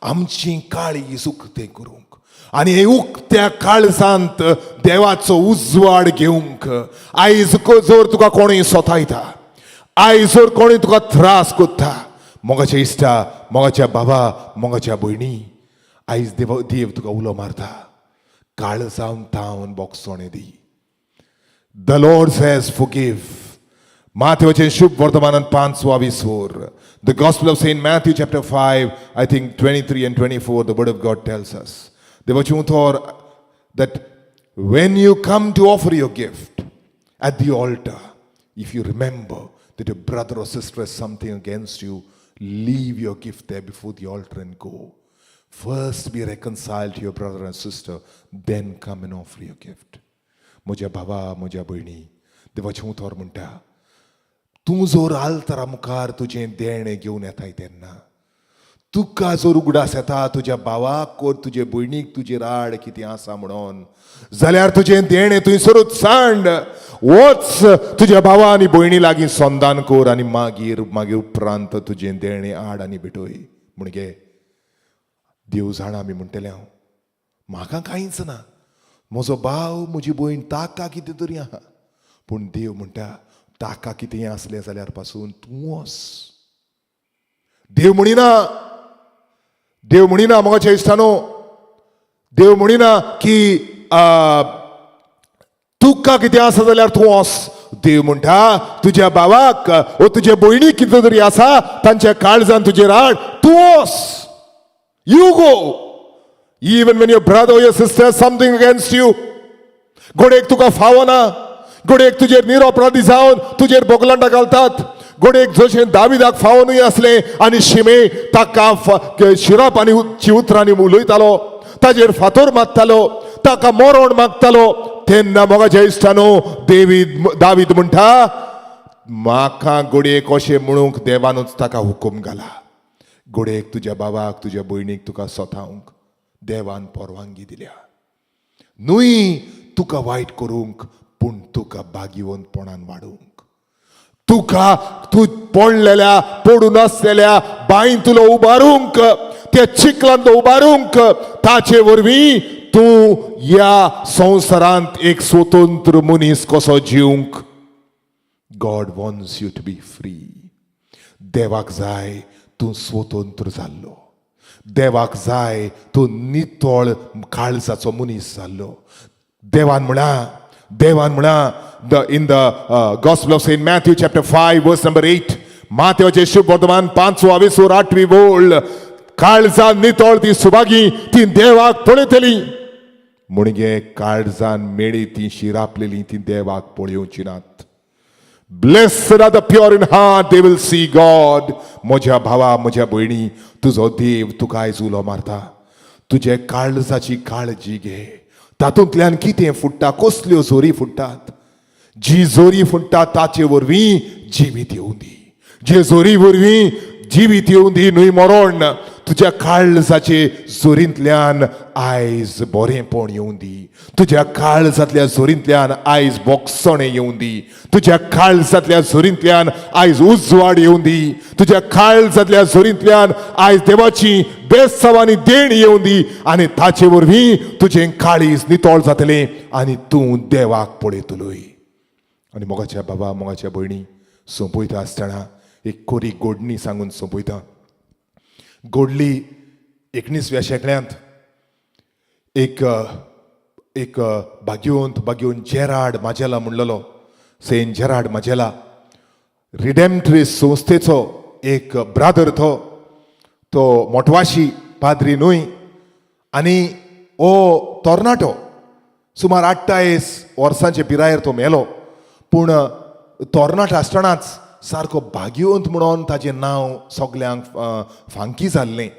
आमची काळीज उक्तें करूंक आनी हे उक्त्या काळजांत देवाचो उजवाड घेवंक. आयज जर तुका कोणूय सोतायता, आयज जर कोणूय तुका त्रास करता, मोगाच्या इश्टा, मोगाच्या बाबा, मोगाच्या भयणी, आयज देव तुका उलो मारता, काळजान तावन बोगसोणे दी. The Lord says, "Forgive." माथेवचे शुभ वर्तमानात पांचवा वीसवर. The Gospel of Saint Matthew, chapter 5, I think 23 and 24, the Word of God tells us. देवाचें उतर that when you come to offer your gift at the altar, if you remember that your brother or sister has something against you, leave your gift there before the altar and go. First be reconciled to your brother and sister, then come and offer your gift. म्हज्या भावा, म्हज्या भयणी, देवाचें उतर म्हणटा, तूं जर आल्तारा मुखार तुजें देणें घेवन येताय तेन्ना तुका जर उगडास येता तुज्या भावाक or तुजे भयणीक तुजेर आड कितें आसा म्हणून, जाल्यार तुजें देणें थंयसरूच सांड. वच, तुज्या भावा आनी भयणी लागीं संदान कर आनी मागीर उपरांत तुजें देणें हाड आनी भेटय. म्हणगे देव जाणा, आमी म्हणटले, हांव म्हाका कांयच ना, म्हजो भाव, म्हजी भयण, ताका कितें तरी आहा. पूण देव म्हणटा, ताका कितें आसलें जाल्यार पासून तूं वच. देव म्हणिना, देव म्हणिना, मोगाच्या इश्टानो, देव म्हणिना की तुका कितें आसा जाल्यार तूं वच. देव म्हणटा, तुज्या भावाक ओ तुजे भयणीक कितें तरी आसा तांच्या काळजान तुजेर आड, तूं वच. You go even when your brother or your sister has something against you. घडयेक तुका फावना, घडयेक तुजेर निरपराधी जावन तुजेर बोगलांडा घालतात. घडयेक जशें दाविदाक फावनूय आसलें आनी शिमे ताका शिराप आनी उतरांनी उलयतालो, ताजेर फातोर मारतालो, ताका मरण मागतालो, तेन्ना मोगाच्या इश्टानो, दावीद म्हणटा, म्हाका घडयेक कशें म्हणूंक देवानूच ताका हुकूम घाला. घडयेक तुज्या बाबाक, तुज्या भयणीक तुका सोतावंक देवान परवानगी दिल्या, न्हय तुका वायट करूंक, पूण तुका भाग्यवंतपणान वाडोवंक. तुका तूं पडलेल्या, पडून आसलेल्या बांयतलो उबारूंक, त्या चिखलांतलो उबारूंक. ताचे वरवीं तूं ह्या संवसारांत एक स्वतंत्र मनीस कसो जिवंक. God wants you to be free. देवाक जाय तूं स्वतंत्र जाल्लो. देवाक जाय तूं नितळ काळजाचो मनीस जाल्लो. देवान म्हणा, the in the Gospel of Saint Matthew, chapter 5, verse number 8, माथ्याचे शुभ वर्तमान पांचवो विसूर आठवी वोळ, काळजान नितळ ती सुभागी, ती देवाक पळयतली. म्हणगे काळजान मेळी ती शिरापलेली, ती देवाक पळयोवची नात. Blessed are the pure in heart, they will see God. म्हज्या भावा, म्हज्या भयणी, तुजो देव तुका आयज उलो मारता, तुजे काळजाची काळजी घे. तातूंतल्यान कितें फुट्टा, कसल्यो जोरी फुट्टात? जी जोरी फुट्टा ताचे वरवीं जिवीत येवं दी. जे जोरी वरवीं जिवीत येवं दी न्हय मरण. तुज्या काळजाचे जोरींतल्यान आयज बरेंपण येवं दी. तुज्या काळजांतल्या जोरींतल्यान आयज बोगसणें येवं दी. तुज्या काळजांतल्या जोरींतल्यान आयज उजवाड येवं दी. तुज्या काळजांतल्या जोरींतल्यान आयज देवाची बेसांव आनी देण येवं दी आनी ताचे वरवीं तुजें काळीज नितळ जातलें आनी तूं देवाक पळयतलोय. आनी मोगाच्या बाबा, मोगाच्या भयणी, सोंपयता आसतना एक कोरी गोडणी सांगून सोंपयता. गोडली 19व्या शेंकड्यांत एक एक भाग्यवंत, भाग्यवंत जेराड माजेला म्हणलेलो, सेंट जेराड माजेला, रिडेम्ट्रीस संस्थेचो एक ब्रादर. तो तो मोटवाशी पाद्री न्हय आनी ओ तरणाटो, सुमार 28 वर्सांचे पिरायेर तो मेलो. पूण तरणाटो आसतनाच सारको भाग्यवंत म्हणून ताजें नांव सगल्यांक फांकी जाल्लें.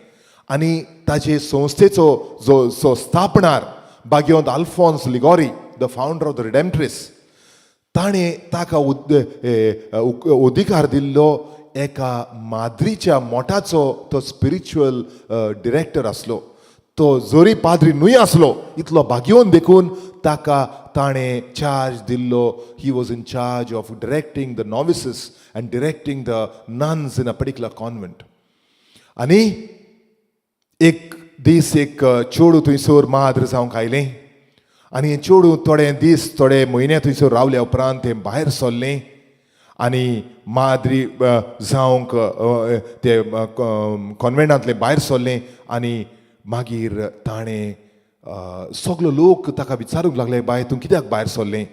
आनी ताजे संस्थेचो जो जो स्थापणार भाग्यवंत Alphons Liguori, the founder of the Redemptorists, ताणें ताका अधिकार दिल्लो. एका माद्रीच्या मोठाचो तो स्पिरिच्युअल डिरेक्टर आसलो. तो जरी पाद्री न्हय आसलो, इतलो भाग्यवंत देखून ताका ताणें चार्ज दिल्लो. He was in charge of directing the novices and directing the nuns in a particular convent. आनी एक दीस एक चेडूं थंयसर माद्र जावंक आयलें आनी हें चेडूं थोडे दीस, थोडे म्हयने थंयसर रावल्या उपरांत तें भायर सरलें आनी माद्री जावंक ते कॉन्वेंटांतलें भायर सरलें. आनी मागीर ताणें, सगलो लोक ताका विचारूंक लागले, "बाय, तूं कित्याक भायर सरलें?"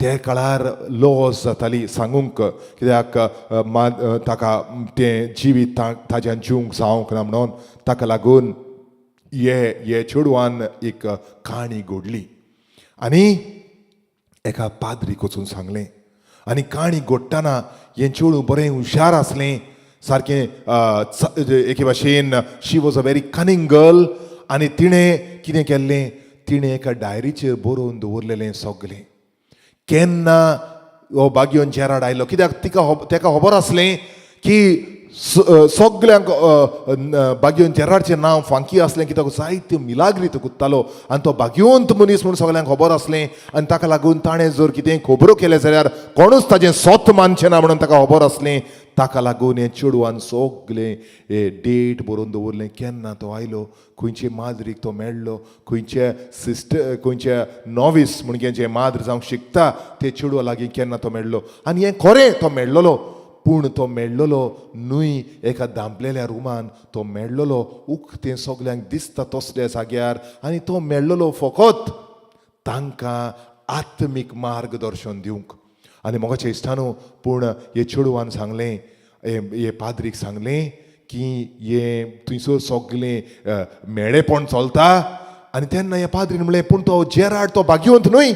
ते काळार लॉज जाताली सांगूंक, कित्याक ताका तें जिवीत ताज्यान जिवंक जावंक ना म्हणून. ताका लागून हे हे चेडवान एक काणी घडली आनी एका पाद्रीक वचून सांगलें. आनी काणी घडटना हें चेडूं बरें हुशार आसलें सारकें, एके भाशेन she was a very cunning girl. आनी तिणें कितें केल्लें, तिणें एका डायरीचेर बरोवन दवरलेलें सगलें, केन्ना हो भाग्योन जेराड आयलो. कित्याक तिका तेका खबर आसलें की सगल्यांक भाग्योन जेराडचें नांव फांकी आसलें, कित्याक जायत्यो मिलाग्री तो कुत्तालो आनी तो भाग्यवंत मनीस म्हूण सगल्यांक खबर आसलें. आनी ताका लागून ताणें जर कितें खबरो केलें जाल्यार कोणूच ताजें सोत मानचें ना म्हणून ताका खबर आसलें. ताका लागून हें चेडवान सगलें हे डेट बरोवन दवरलें, केन्ना तो आयलो, खंयचे माद्रीक तो मेळ्ळो, खंयचे सिस्टर, खंयचे नॉवीस म्हणजे जे माद्र जावंक शिकता ते चेडवा लागीं केन्ना तो मेळ्ळो. आनी हें खरें, तो मेळ्ळलो, पूण तो मेळ्ळलो न्हय एका धांपलेल्या रुमान, तो मेळ्ळलो उक्तें सगल्यांक दिसता तसल्या जाग्यार. आनी तो मेळ्ळलो फकत तांकां आत्मीक मार्गदर्शन दिवंक. आनी मोगाच्या इश्टानो, पूण हे चेडवान सांगलें, हे हे पाद्रीक सांगलें की हे थंयसर सगलें मेळेपण चलता. आनी तेन्ना ह्या पाद्रीन म्हणलें, "पूण तो जेराड तो भाग्यवंत न्हय?"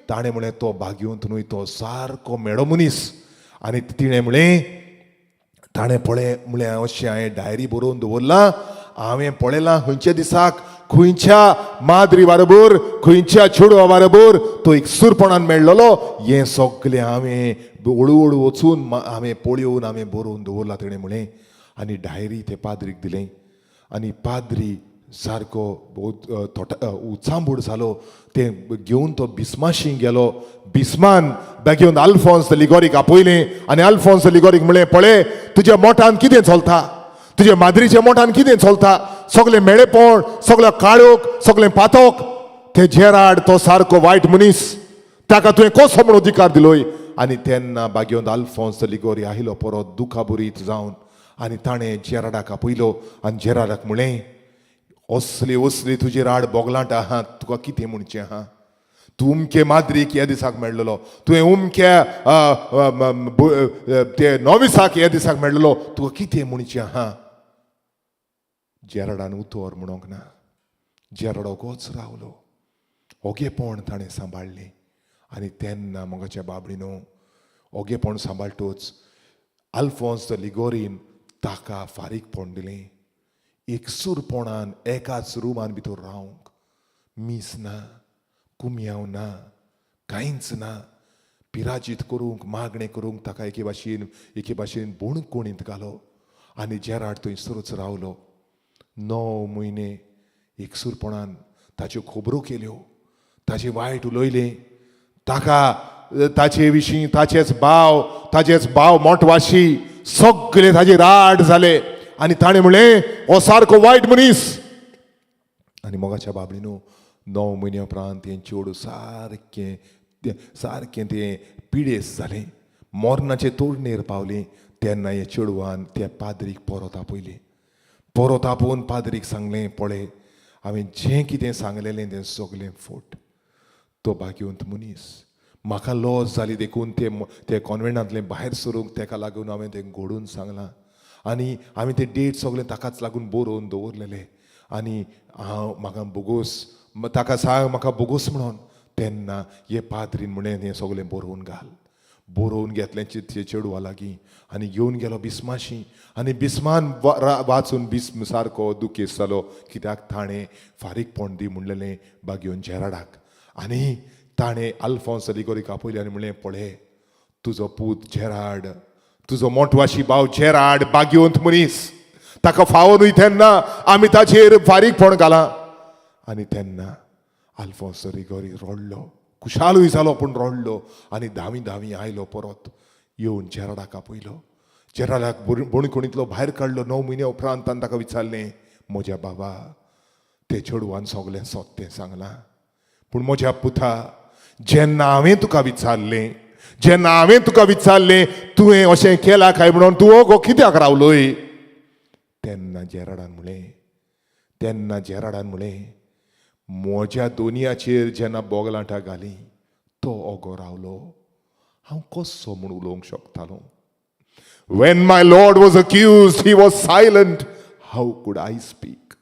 ताणें म्हणलें, "तो भाग्यवंत न्हय, तो सारको मेडो मनीस." आनी तिणें म्हणलें, ताणें पळय म्हणलें, अशें हांवें डायरी बरोवन दवरलां, हांवें पळयलां खंयच्या दिसाक खंयच्या माद्री बारोबर, खंयच्या चेडवा बारोबर तो एक सुरपणान मेळ्ळलो, हें सगलें हांवें हळू हळू वचून हांवें पळोवन हांवें बरोवन दवरलां, तेणें म्हणलें. आनी डायरी ते पाद्रीक दिलें आनी पाद्री सारको उचांबूड जालो. तें घेवन तो बिस्माशी गेलो. बिस्मान घेवन अल्फोन्स लिगोरीक आपयलें आनी अल्फोन्स लिगोरीक म्हणलें, "पळय, तुज्या मोठान कितें चलता? तुज्या माद्रीच्या मोठान कितें चलता? सगळें मेळेपण, सगळें काळोख, सगळें पातोक. ते जेराड तो सारको वायट मनीस, ताका तुवें कसो म्हूण अधिकार दिलोय?" आनी तेन्ना बागेवन अल्फोन्स लिगोरी आयलो परत दुखाबरीत जावन आनी ताणें जेराडाक आपयलो आनी जेराडाक म्हणलें, "असली असली तुजी राड बोगलांट आहा, तुका कितें म्हणचें आहा? तूं उमके माद्रीक ह्या दिसाक मेळ्ळलो, तुवें उमक्या ते नोविसाक ह्या दिसाक मेळ्ळलो, तुका कितें म्हणचें आहा?" जेराडान उतर म्हणोंक ना. जेराड ओगोच रावलो. ओगेपण ताणें सांबाळ्ळें. आनी तेन्ना मोगाच्या बाबडीनो, ओगेपण सांबाळटूच अल्फोन्स the लिगोरीन ताका फारीकपण दिलें, एकसूरपणान एकाच रुमान भितर रावंक. मीस ना, कुमयांव ना, कांयच ना. पिराजीत करूंक, मागणें करूंक ताका एके भाशेन बोणकोणींत घालो. आनी जेराड थंयसरूच रावलो 9 म्हयने एकसूरपणान. ताच्यो खबरो केल्यो, ताचें वायट उलयलें ताका, ताचे विशीं ताचेच भाव, मोटवाशी सगळे ताजे राड जाले आनी ताणें म्हणलें, हो सारको वायट मनीस. आनी मोगाच्या बाबडीनो, 9 म्हयन्या उपरांत हें चेडूं सारकें सारकें तें पिडेस जालें, मरणाचे तोडणेर पावलें. तेन्ना हे चेडवान त्या पाद्रीक परत आपयलें. परत आपोवन पाद्रीक सांगलें, पळय, हांवें जें कितें सांगलेलें तें सगलें फट. तो भाग्यवंत मनीस. म्हाका लॉस जाली देखून ते ते कॉन्वेंटांतलें भायर सरूंक तेका लागून हांवें तें घडोवन सांगलां आनी हांवें ते डेट सगळें ताकाच लागून बरोवन दवरलेले. आनी हांव म्हाका बोगोस, ताका सांग म्हाका बोगोस म्हणून. तेन्ना हे पाद्रीन म्हणें, हें सगळें बरोवन घाल. बरोवन घेतलें चेडवा लागीं आनी घेवन गेलो बिस्माशी. आनी बिस्मान वाचून बिस्म सारको दुखेस्त जालो, कित्याक ताणें फारीकपण दी म्हणलेलें बागेवन जेराडाक. आनी ताणें अल्फोन्स लिगोरीक आपयलें आनी म्हणलें, पळय, तुजो पूत जेराड, तुजो मोटवाशी भाव जेराड बागेवंत मनीस. ताका फावो न्हय तेन्ना आमी ताचेर फारीकपण घालां. आनी तेन्ना अल्फोन्स रिगोरी रडलो, खुशालूय जालो पूण रडलो. आनी धांवी धांवी आयलो. परत येवन जेराडाक आपयलो. जेराडाक बणकोणींतलो भायर काडलो 9 म्हयन्या उपरांत आनी ताका विचारलें, म्हज्या बाबा, ते चेडवान सगलें सत्तें सांगलां, पूण म्हज्या पुता, जेन्ना हांवें तुका विचारलें, जेन्ना हांवें तुका विचारलें तुवें अशें केलां काय म्हणून, तूं ओगो कित्याक रावलोय? तेन्ना जेराडान म्हणलें, तेन्ना जेराडान म्हणलें, म्हज्या दोनयाचेर जेन्ना बोगलांटां घालीं तो ओगो रावलो, हांव कसो म्हूण उलोवंक शकतालो? When my Lord was accused, he was silent. How could I speak?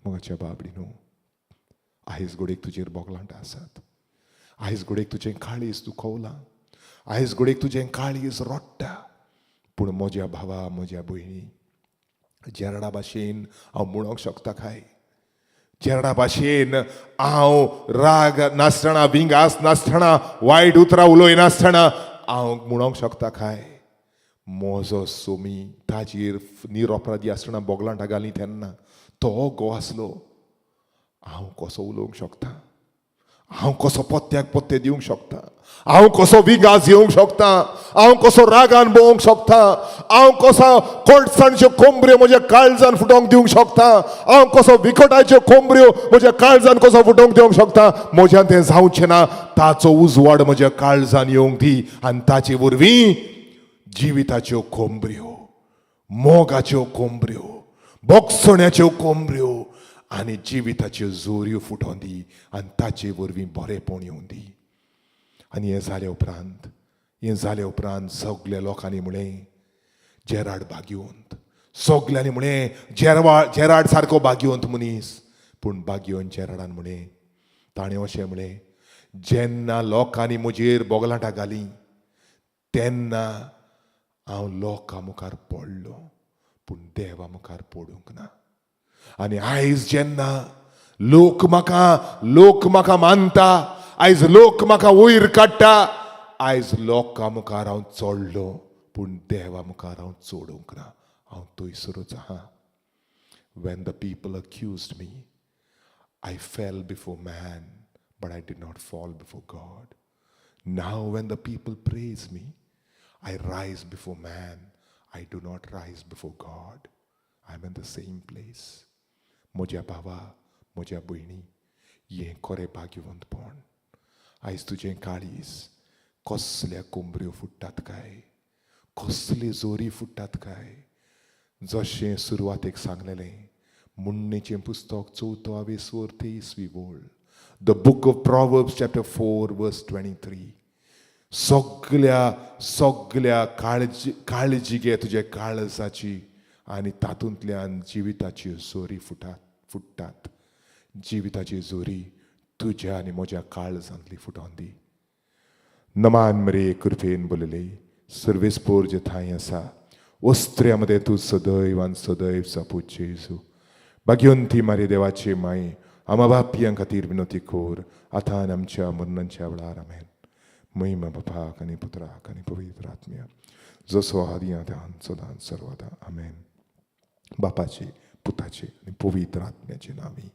म्हज्या बाबडी न्हू, आयज घडयेक तुजेर बोगलांटां आसात. आयज घडयेक तुजें काळीज दुखवलां. आयज घडयेक तुजें काळीज रडटा. पूण म्हज्या भावा, म्हज्या भयणी, जेरडा भाशेन हांव म्हणूंक शकता काय? जेरडा भाशेन हांव राग नासतना, विंगास नासतना, वायट उतरां उलयनासतना हांव म्हणूंक शकता काय, म्हजो सोमी ताजेर निरपराधी आसतना बोगलांटां घालीं तेन्ना तो गो आसलो, हांव कसो उलोवंक शकता? हांव कसो पत्त्याक पत्ते दिवंक शकता? हांव कसो विंगास येवंक शकता? हांव कसो रागान भोवंक शकता? हांव कसो कोळसाणच्यो कोंबऱ्यो म्हज्या काळजान फुटोवंक दिवंक शकता? हांव कसो विकटाच्यो कोंबऱ्यो म्हज्या काळजान कसो फुटोवंक दिवंक शकता? म्हज्यान तें जावचें ना. ताचो उजवाड म्हज्या काळजान येवंक दी आनी ताचे वरवीं जिविताच्यो कोंबऱ्यो, मोगाच्यो कोंबऱ्यो, बोगसण्याच्यो कोंबऱ्यो आनी जिविताच्यो जोऱ्यो फुटोवन दी आनी ताचे वरवीं बरेंपण येवं दी. आनी हें जाले उपरांत सगल्या लोकांनी म्हणलें, जेराड भाग्यवंत. सगल्यांनी म्हणलें, जेराड सारको भाग्यवंत मनीस. पूण भाग्यवंत जेराडान म्हणलें, ताणें अशें म्हणलें, जेन्ना लोकांनी म्हजेर बोगलांटां घालीं तेन्ना हांव लोकां मुखार पडलो, पूण देवा मुखार पडूंक ना. आनी आयज जेन्ना लोक म्हाका मानता, आयज लोक म्हाका वयर काडटा, आयज लोकां मुखार हांव चडलो, पूण देवा मुखार हांव चडूंक ना. हांव थंयसरूच आहा. When the people accused me, I fell before man, but I did not fall before God. Now when the people praise me, I rise before man. I do not rise before God. I am in the same place. म्हज्या भावा, म्हज्या भयणी, हें खरें भाग्यवंतपण. आयज तुजें काळीज कसल्या कोंबऱ्यो फुट्टात काय? कसली जोरी फुट्टात काय? जशें सुरवातेक सांगलेलें, मुण्णेचें पुस्तक चवथो आवेसवर 23वी वळ, the book of Proverbs chapter 4 verse 23. सगल्या सगल्या काळजी काळजी घे तुज्या काळजाची आनी तातूंतल्यान जिविताची जोरी फुट्टात. जिविताची जोरी तुज्या आनी म्हज्या काळजांतली फुटोन दी. नमान मरे कृपेन बोलले सर्वेस्पोर जे थांय आसा, वस्त्र्या मदें तूं सदैव आनी सदैव सपूत जेजू. भाग्यवंती मारी देवाची माई, आमा बापयां खातीर विनवती कोर, आतां आनी आमच्या मरणाच्या वेळार. आमेन. महिमा बापाक आनी पुत्राक आनी पवित्र आत्म्या, जसो आदी आतां सदां सर्वदा, आमेन. बापाची, पुताची आनी पवित्र आत्म्याची नामी.